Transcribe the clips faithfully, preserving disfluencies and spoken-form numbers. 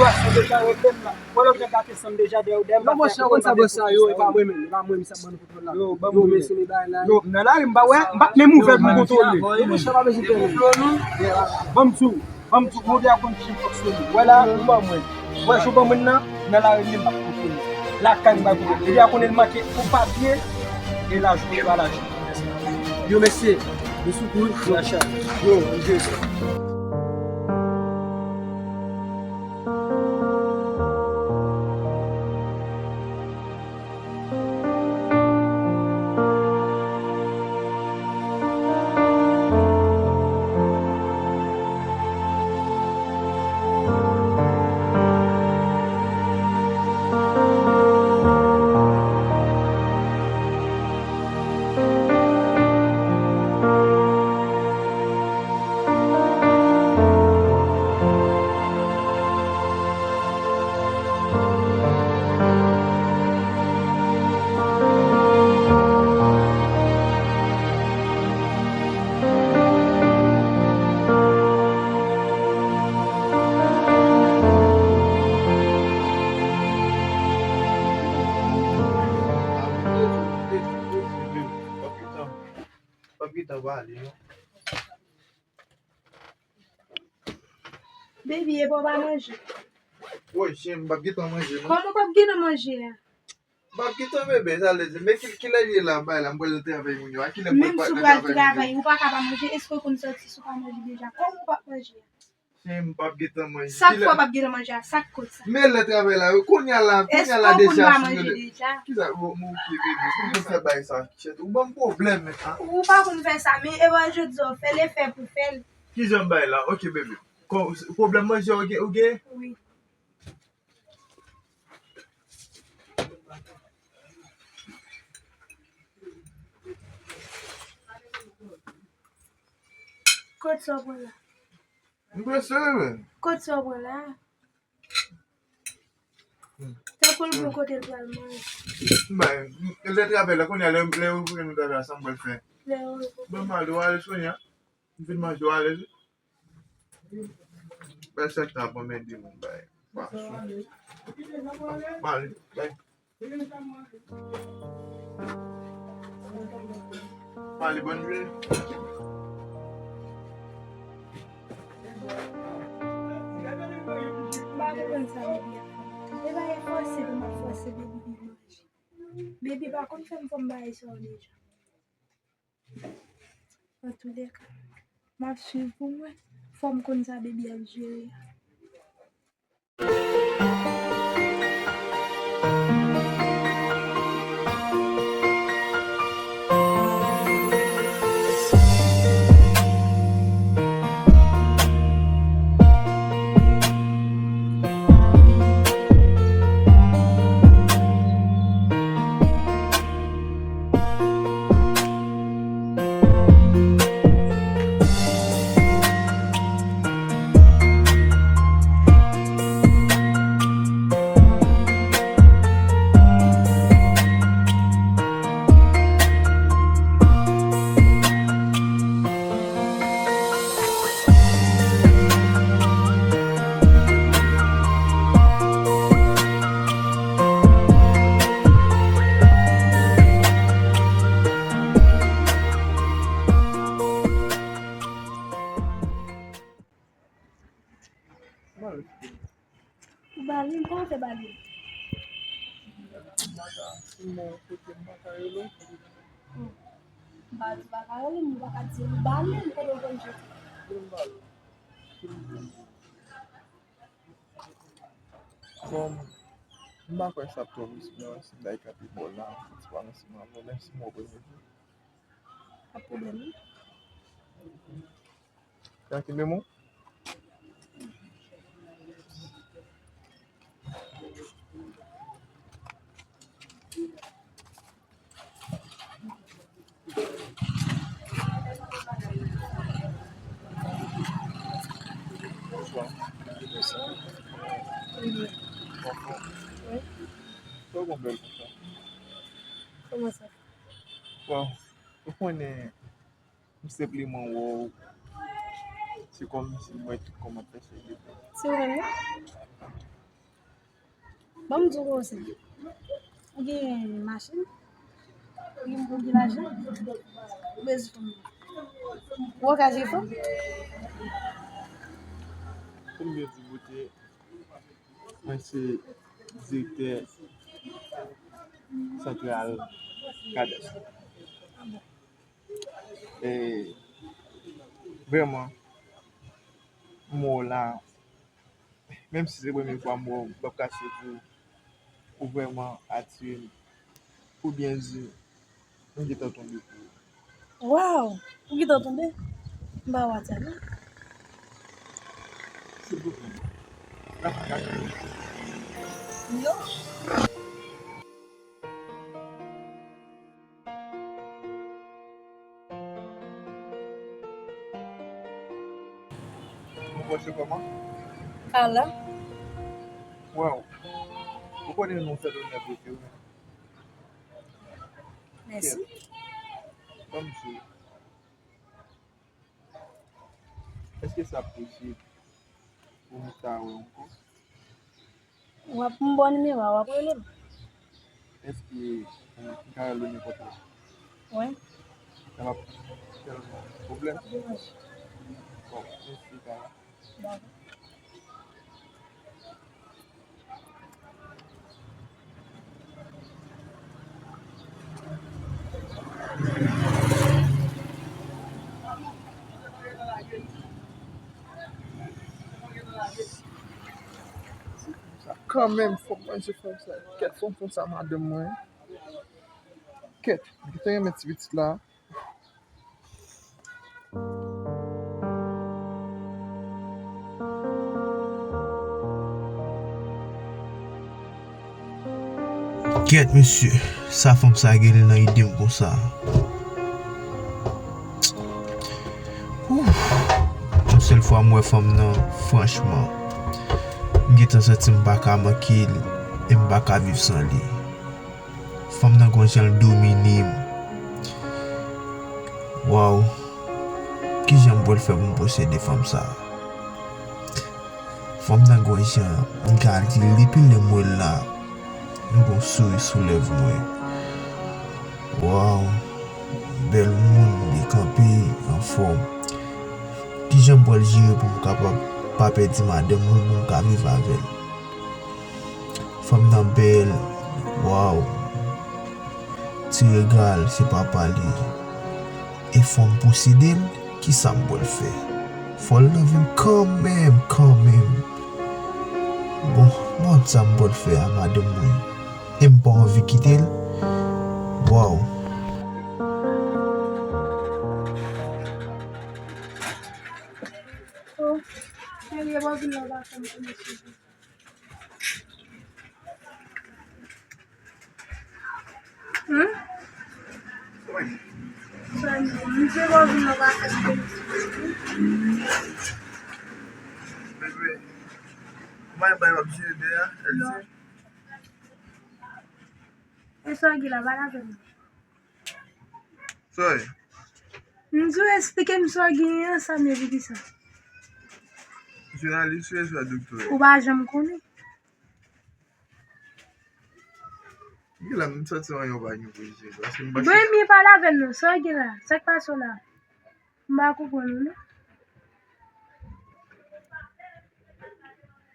sitiyasyon deja regle m la. Wè lòt nèg la te sanm deja dèyè w, dèyè m pa fè anyen. Non, monchè, ou konn sa bòs sa yo, e pa mwen menm, e pa mwen menm, se sa m ban nou kontwòl la. Yo, ban m mesye, men bagay la. Yo, m nan lari, m pa wè, m pa t menm ouvè l pou m kontwole. Yo, monchè, pa bezwen fè menm. Ban m di w, ban m di w, Bondye a konn kijan l fonksyone. Wè la, ou ban mwen. Wè, jou ban mwen nan, nan lari m, m pa t kontwole. Lakay m pa t kontwole. Bondye a konnen l manke pou papye, e lajou pa lajou. Yo, mesye, nou sou kou, nou nan chay. Yo, nou jere sa. Baby, epa w pa manje? Woy, chen, m p ap gentan manje, non. Kòman w p ap gentan manje a? M p ap gentan, bebe, sa vle di, men ki, kilè l ye la, bay la, m pral travay moun yo. A kilè m pral travay moun yo? Menm si w pral travay, ou pa ka pa manje, èske w konn sòti si w pa manje deja? Kòman w p ap manje a? Chen, m p ap gentan manje. Sa k fè w p ap gentan manje a? Sa k koz sa? Men lè travay la, yo, kounye a la, kounye a la deja, si yo le. Èske w konn pa manje deja? Kisa, bon, bon, ok, bebe, si w konn fè bagay sa, kèt, ou ban m pwoblèm, men, a. Ou pa konn fè sa, men epa jodi a w fè l, e fè pou fè l. Kijan bay la? Ok, bebe. Kò-, pwoblèm manje ou gen, ou gen? Wi. Kot sa w pran la? M prese, wi. Kot sa w pran la? Tankou l bon kote l pral manje. Bay, lè travay la, kounye a, lè, lè yo voye nou travay la, sa m pral fè? Lè yo voye. Ban m ale, w ale, Sonya. M fin manje, w ale. Bay sèk tan ap anmède moun, bay. Pwason. M ale, bay. M ale, bòn jwè. M pa konprann sa, Baby ap fè. E pa e fòse pou m ap fòse Baby vin manje. Baby pa konn fè m fè m bagay sa yo deja. Antoulèka, m ap swiv pou m wè. Fò m konn sa Baby ap jere a. Ou ba li, kòman w fè ba li? M pa ka, si m wè yon kote m pa ka rele w. Hmm. M pa di w pa ka rele m, ou pa ka di m ba li, m kote w konn jete. Kòm m pa kwè sa ap twò riske, non, si m ta kanpe bò la, se pa nan siman, non, menm si m wè w premye jou. Pa pwoblèm, non. Sa kenbe m? Bonswa. Wi. Sa w gon bèl konsa? Kòman sa? Waw, ou konnen, m senpleman wè w, se kòmsi m wè tout kòmantè se de. Se ou menm, non? Ban m di w konsa. Ou gen machin? Ou gen, ou gen lajan? Ou bezwen fanm? Ou angaje fanm? Pou m byen di bote, mwen se direktè santral Kadès. E, vrèman, m wè w la, menm si se premye fwa m wè w, m p ap kache di w, ou vrèman atire m. Pou byen di, m gentan tonbe pou ou. Waw! Ou gentan tonbe? M pa wè atè non. Silvouplè. N ap gade. Yo. Ou pwòche kòman? Carla. Waw. Ou konnen nou fè lonè pote wi. Mèsi. Kèt. Ban m di w. Èske sa posib pou m ta wè w ankò? W ap m ba w nimewo a, w ap rele m. Èske, eh, m ka rele w nenpòt lè? Wi. Sa p ap fè w pwoblèm? P ap deranje. Bon, mèsi, Carla. Dakò. Kanmenm, fòk mwen se fanm sa. Kèt, fanm, fanm sa, madanm mwen. Kèt, m te renmen ti pitit la. Kèt, mesye, sa fanm sa genlè nan ide m konsa. Ouf. Yon sèl fwa m wè fanm nan, franchman, m gentan santi m pa ka manke l e m pa ka viv san li. Fanm nan gon jan l domine m. Waw. Kijan m pral fè pou m posede fanm sa? Fanm nan gon jan m ka di l depi lè m wè l la, m gon souri sou lèv mwen. Waw. Bèl moun, li kanpe anfòm. Kijan m pral jere pou m kapab pa pèdi madanm mwen, pou m ka viv avè l? Fanm nan bèl, waw. Ti rega l, se papa li. E fò m posede l, kisa m pral fè? Fò l nan vi m kanmenm, kanmenm. Bon, m wè sa m pral fè a madanm mwen. E m pa anvi kite l. Waw. Oh, serye, bon, vin nan vakanm pou mesye. Hmm? Wi. Misye pa vin nan vakanm pou mesye. Bebe, kòman e bay w ap jere dèyè a? Non. E sa w gen la, pale avè m. Sa w ye? M di w eksplike m sa w genyen an, sa m ye pou kisa? Jounalis ou ye swa doktè? Ou pa janm konnen. Gen la, m santi anyen w pa gen pou di, paske m pa... Bon, ebyen pale avè m non, sa w gen la? Sa k pase w la? M pa konprann ou non.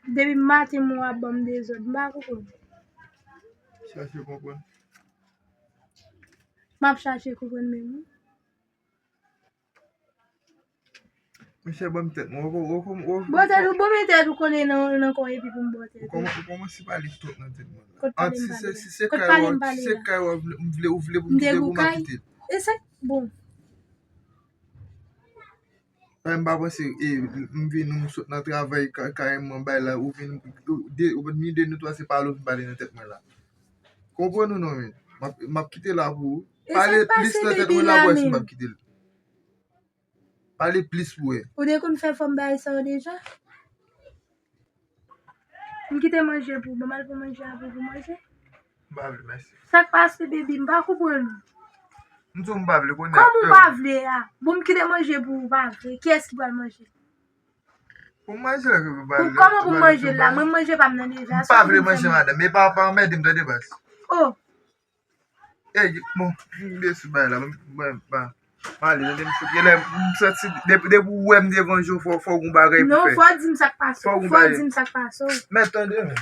Depi maten m wè w ap ban m dezòd, m pa konprann. Chache konprann. M ap chache konprann menm wi. Monchè, ban m tèt mwen. Ou, ou, ou, ou, Bò tèt ou, bon men tèt ou konnen nan, nan kò epi pou m bò tèt ou ou. Kòman, ou kòmanse pale twòp nan tèt mwen la. Kot pale m pale la? Si se, si se Kot kay pale w ap, m pale si se la? Kay w ap, m vle, ou vle pou m M kite pou m ap degoukay? Kite l. E se bon. Paske m pa panse, e, m vini, m sot nan travay, ka-, kareman bay la, ou vin, ou, de, ou, ni de nou twa, se pale w vin pale nan tèt mwen la. Konprann ou non, men. M ap, m ap kite la pou ou. E sa Pale k pase plis nan tèt depi mwen la, la pou wè si m menm? P ap kite l. Pale plis pou wè. Ou te konn fè fanm bagay sa yo deja? M kite manje pou ou, ban m al pran manje a pou ou manje. M pa vle, mèsi. Sa k pase, baby? M pa konprann ou. M di w m pa vle, kounye a, Kòman ou pa vle a? Bon, m kite manje pou ou, ou pa vle. Kiyès ki pral manje? Pou m manje, ou pa vle. Kòman pou m manje la? Mwen, m manje pa m nan deja. M pa vle manje, madanm. E pa, pa anmède m, tande, baz. Oh. Ey, bon, m desi bay la, mwen, mwen, ba, m ale, tande, m sot. Genlè, m santi, depi, depi ou wè m devan je w, fò, fò w gon bagay pou Non, fè. Fò w di m sa k pase w. Fò w gon Fò w bagay. Di m sa k pase w. Men tande, men.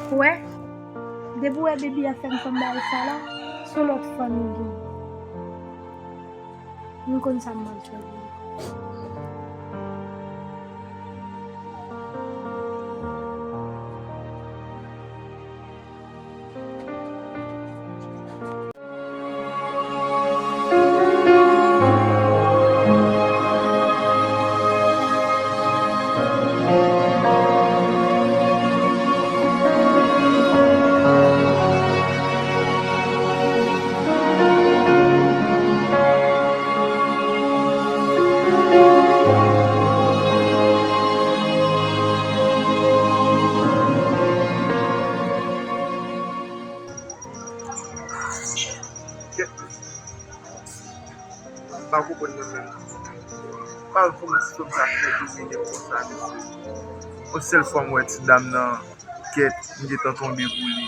Ou wè, depi w wè baby a fè m fanm bagay sa la, se yon lòt fanm li gen. M konn sa m mal fè pou li. Kèt. M pa konprann mwen menm. M pa konprann si fanm sa fè domine konsa, mesye. Yon sèl fwa m wè ti dam nan, kèt, m gentan tonbe pou li.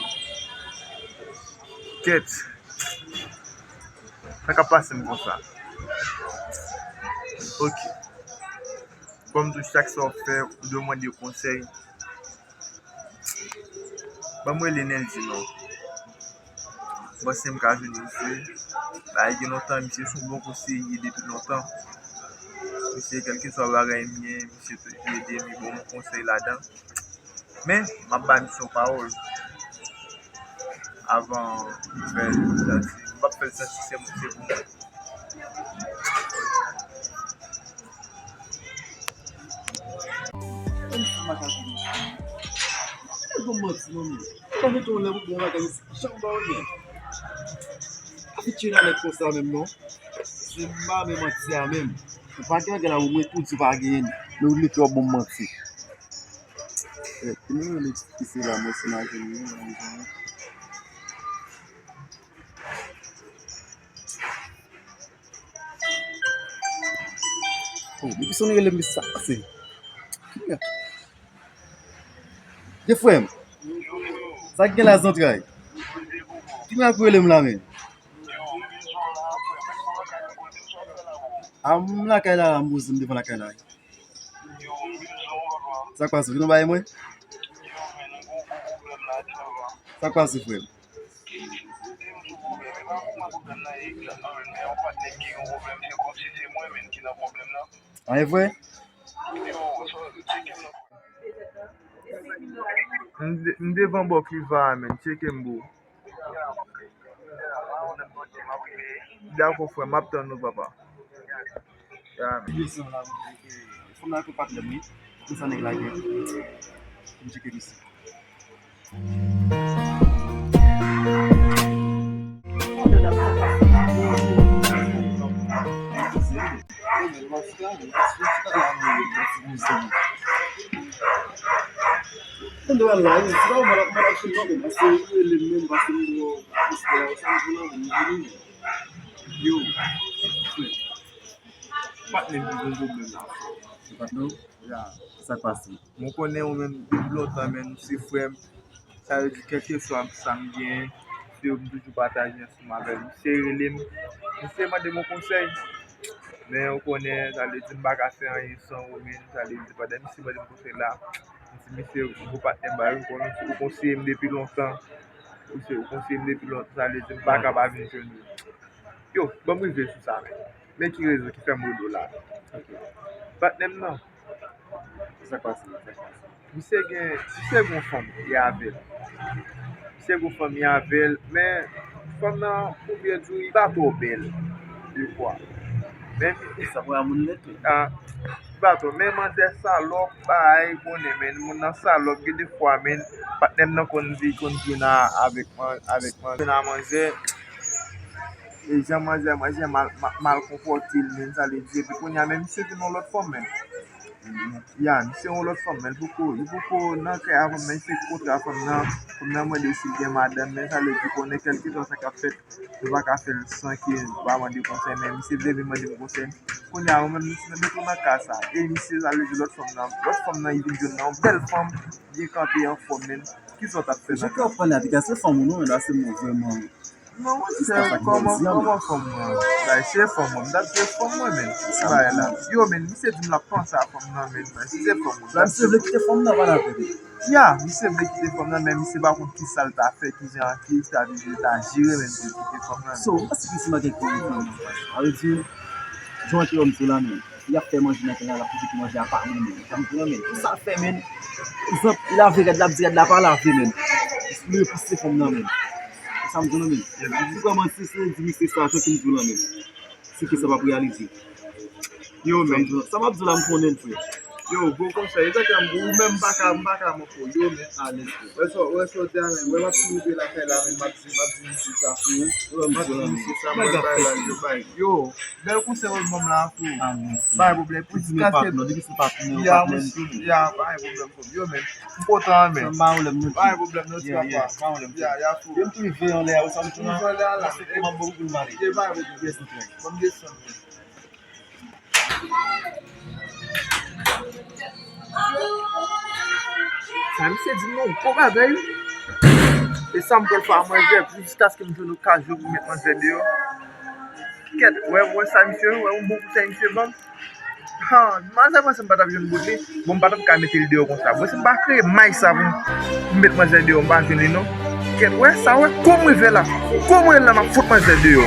Kèt. Sa k ap pase m konsa? Ok. Kòm tou chak sa w ap fè, ou dwe mande konsèy. Ban m rele Neldy non. M panse m ka jwenn misye. Bagay gen lontan, misye se yon bon konseye depi lontan. Misye, kèlkeswa bagay m gen, misye toujou ede m, li ban m konsèy ladan. Men, m ap ba misye yon pawòl avan m fè l santi, m p ap fè l santi se, se pou mwen. Menm si m pa ka jwenn misye. Ou bon manti, manmi. Ou pa mete yon lè pou bon bagay, janm ba w byen. Pa fè tchena nèg konsa menm, non. Se m pa renmen manti a menm. Ou pa gen lè la, ou mwen tou di w pa genyen l. Men ou mete w ap ban m manti. Eh, ki nimewo l eksplike se la, mwen si m a jwenn li, non, mwen jwenn li. Oh, depi sonn rele m, sa k pase? Kounya. Ye frè m. Sa k gen la zantray? Kounya pou rele m la, men. A, m lakay la, m poze m devan lakay la. Sa k pase? Vin anba e mwen. Sa k pase, frè m? A, e vre? M de-, m devan bò Cliva a, menn. Tcheke m, bro. Dakò, frè, m ap tann ou, papa. Ya, menn. Fanm nan tou patnè m, wi. Konsa nèg la gen. M tcheke misye. Tande wè la, wi, se pa ou malad, malad sou non, men paske ou rele m menm, paske m wè w poste la, sa m di w la, m vini. Yo, frè. Patnè m ki gen pwoblèm la, frè. Se patnè w? Ya. Sa k pase? Mwen konnen ou menm depi lontan, men nou se frè m. Sa vle di, kèlkeswa sa m gen, videyo, m toujou pataje ansanm avè l. Misye rele m, misye mande m yon konsèy. Men ou konnen, sa vle di m pa ka fè anyen san ou, men sa vle di pandan misye mande m konsèy la, m di misye, gwo patnè m, ba, ou konnen, ou konseye m depi lontan. Ou se, ou konseye m depi lontan, sa vle di m pa ka pa vin jwenn ou. Yo, ban m rive sou sa, men. Men ki rezon ki fè m rele w la. Patnè m nan, Sa k pase? Sa k pase? Misye gen, misye gen yon fanm, li avè l. Misye gen yon fanm, li avè l, men fanm nan, pou byen di w, li pa twò bèl, defwa. Men Sa pou yon moun nèt, wi. Ah, li pa twò, men manzè salòp, bay, konnen, men moun nan salòp, gen defwa, men patnè m nan konn di, konn di nan avèk man-, avèk manzè, nan manzè, e jan manzè, manzè mal, mal, mal konpòte l, men sa vle di, epi kounye a, men misye vin yon lòt fanm, men. Ya, misye yon lòt fanm, men li poko, li poko nan kay a fanm nan, li fenk kontre a fanm nan, fanm nan mande si l gen madanm, men sa vle di konnen kèlkeswa sa k ap fèt, nou pa ka fè l san ke nou pa mande konsèy, men misye vle vin mande m konsèy. Kounye a, mwen menm, misye nan, met ou nan ka sa. E misye, sa vle di lòt fanm nan, lòt fanm nan, li vin jwenn nan, yon bèl fanm, byen kanpe, anfòm, men. Kisa w t ap fè nan ka sa? Jan w ap pale a piga, se fanm ou non, men la se mwen vrèman. Non, monchè, kòman, kòman fanm mwen? Bay, se fanm mwen. M t ap di se fanm mwen, men. Sa bay la. Yo, men, misye di m l ap panse a fanm nan, men. Bay, si se fanm mwen. Misye vle kite fanm nan, pa la peyi. Ya, misye vle kite fanm nan, men misye pa konn ki sa l ta fè, ki jan, ki estrateji l ta jere, men, pou l kite fanm nan. So, ou panse ki si m a gen ki fanm? Sa vle di, jan w te wè m sou la, men. Y ap fè manje nan kay la, l ap toujou pou manje a pa moun, men. Sa m di w la, men. Pou sa l fè, men. Egzanp, li lave rad la, ap di rad la pa lave, men. Li repouse fanm nan, men. Sa m di w la, men. Ou kwè manti, se di misye sa, jan ke m di w la, men. Se ke sa p ap reyalize. Yo, men. Sa m di w la, m konnen l, frè. Yo, bon konsèy. Egzakteman, ou menm, m pa ka, m pa ka manke w. Yo, men. Alèz, frè. Wè sa, wè sa w di a, men. Wè, m ap tou rive lakay la, men. M ap di, m ap di misye sa, frè. M ap di misye sa, mwen, bay la, yo, bay. Yo. Bèl konsèy ou ban m la, frè. Bay pwoblèm. Pou ti kaskèt. Non, depi se patnè, ya, patnè, ya, bay pwoblèm, frè. Yo, men. M kontan, men. Bay pwoblèm, non, ti papa. Ya, ya, frè. Yo, m tou rive anlè a, ou sa m tou anlè a la. Se kòman bon pou m pale. Ye, bay pwoblèm. Yes, frè. Ban m desann, men. Sa misye di m nan gwo bagay, wi. E sa m pral fè a manzè, jiskaske m jwenn okazyon pou m met manzè deyò. Kèt, wè, wè sa misye, wè yon bon konsèy misye ban m. Ha, manzè panse m pa t ap jwenn bout li. Bon, m pa t ap ka mete l deyò konsa. Bon, si m pa kreye may sa pou m, pou m met manzè deyò, m pa jwenn li non. Kèt, wè sa, wè, kou m rive la. Kou m rive la, m ap fout manzè deyò.